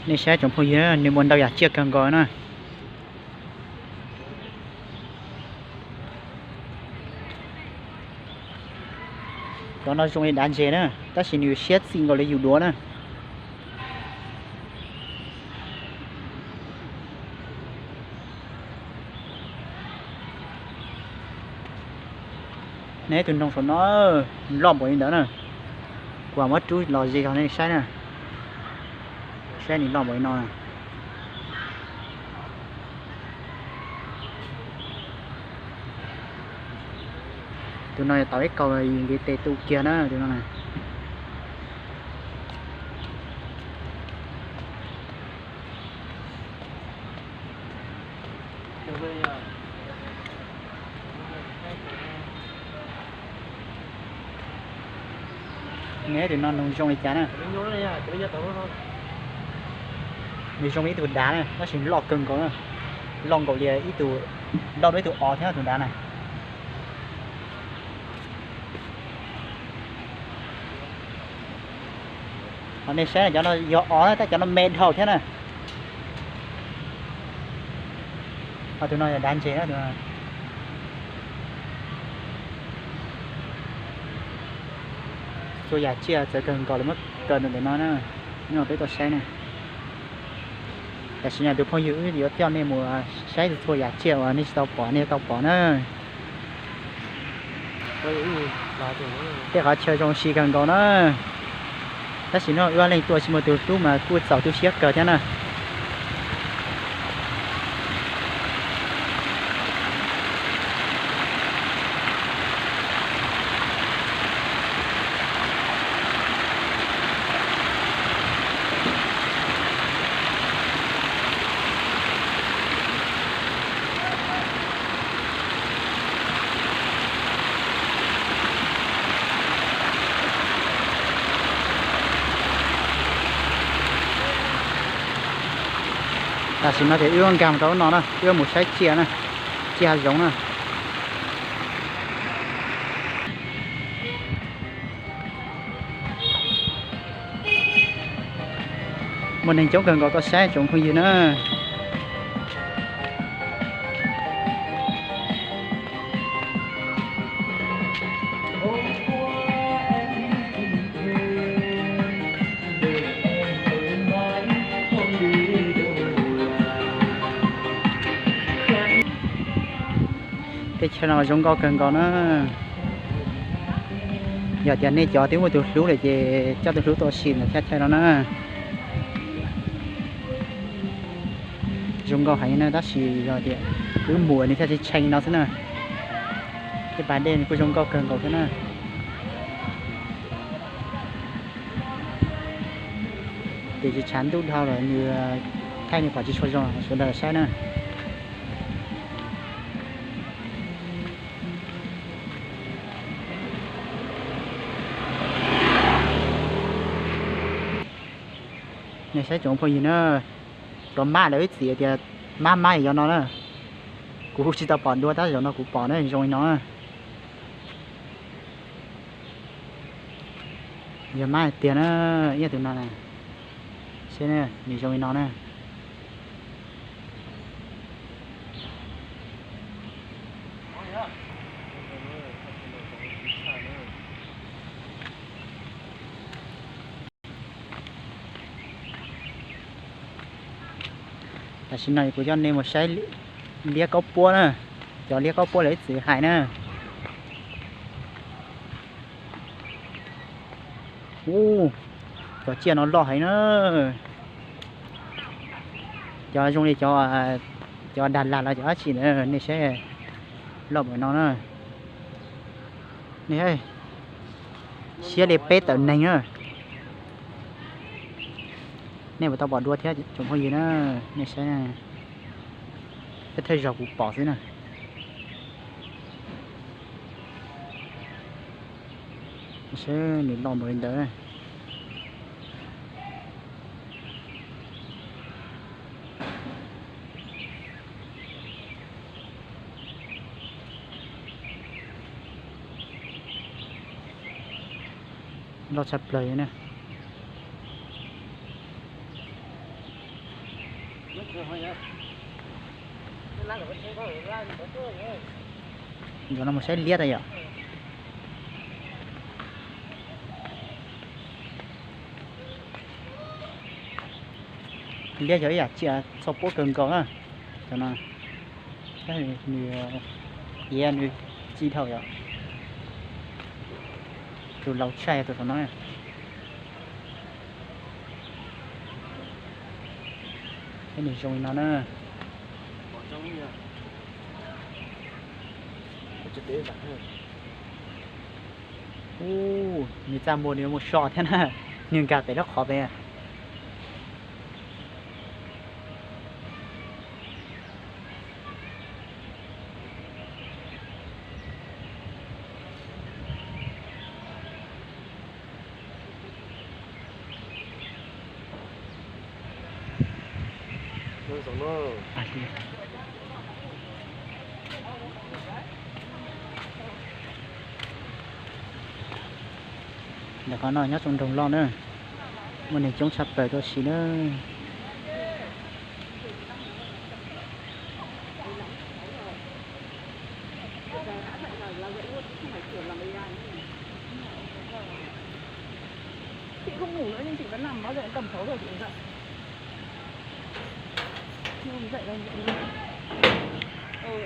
Nej saib tsoom phooj ywg, nws muaj ntau yam tsiaj kawg nkaus na. Cov no zoo li dav ntses na, tab sis nws siab txij nkaus li yus duav na. Nej tus noog saum no loj npaum li ntawd na. Kuv muab rub los ze rau nej saib na. Saib nws loj npaum li no. Tus no tau ib kaug nqis tes tu kiag na tus no na. Neb tus no nws zoo li cas na? Nws zoo li ib tug dav na, tab sis loj kawg nkaus na. Loj nkaus li ib tug, loj dua ib tug os thiab tus dav na. Ho nej saib cov no yog os na, tab cov no me dhau thiab na. Ho tus no yog dav ntses na. Txhua yam tsiaj txawv kawg nkaus lawv muab kaw ntawm no na. Nyob peb tuaj saib na. Tam sim no tus phooj ywg wb yuav coj nej mus saib txhua yam tsiaj uas nej tsis tau pom nej yuav tau pom na. Tej qhov chaw zoo si kawg nkaus na. Tab sis no wb ob leeg tuaj tsis muaj tus hlub mas kuj txaus tu siab kawg thiab na. Tam sim no ces wb nkag mus rau lub no na, wb mus saib tsiaj na, tsiaj hav zoov na. Muaj neeg coob kawg nkaus tuaj saib tsoom phooj ywg na. Teb chaws no zoo nkauj kawg nkaus na. Yog tias nej cov twb muaj tus hlub lawm ces coj tus hlub tuaj sim ntawm thaj chaw no na. Zoo nkauj heev na, tab sis yog tias wb mus nws thiaj tshee tshee no xwb na. Tej pas dej nws kuj zoo nkauj kawg nkaus thiab na. Ces tsis tshav ntuj dhau lawm nws thaij nws pom tsis tshua zoo, sawv daws saib na. Nej saib tsoom phooj ywg na, cov mab lawv ib txwm tias mab mab yog no na. Kuv tsis tau pom dua tab zaum no kuv pom na, zoo li no na. Yog mab hais tiag na, ib tus no na. Seb nws zoo li no na. Tam sim no kuv coj nej mus saib liab kaub puab na, cov liab kaub puab lawv ib txwm hais na. Ub, cov tsiaj no loj heev na. Cov zoo li cov, cov Dav Las los cov dab tsi na, nej saib, loj npaum no na. Nej, siab li peb tawm neeg na. Nej puas tau pom dua thiab tsoom phooj ywg na, nej saib, thawj zaug kuv pom xwb na. Seb nws loj npaum li ntawd. Loj tshaj plaws li na. Zaum no mus saib liab tas yom. Liab yog ib yam tsiaj txhoj pob kawg nkaus na. Cov no, tab sis nws iav nws ci dhau yom. Tus laus tshaj yog tus saum no. Peb nws zoo li no na. Ub, nws txaj muag nws mus so thiab na, nws nkag pem lub qhov pem. Ntawm qhov no nyob rau nroog loj na, muaj neeg coob tshaj plaws tuaj si na. Chị không ngủ nữa nên chị vẫn nằm, bao giờ em tầm sáu giờ chị mới dậy. Không dậy đâu, dậy đâu. Ừ.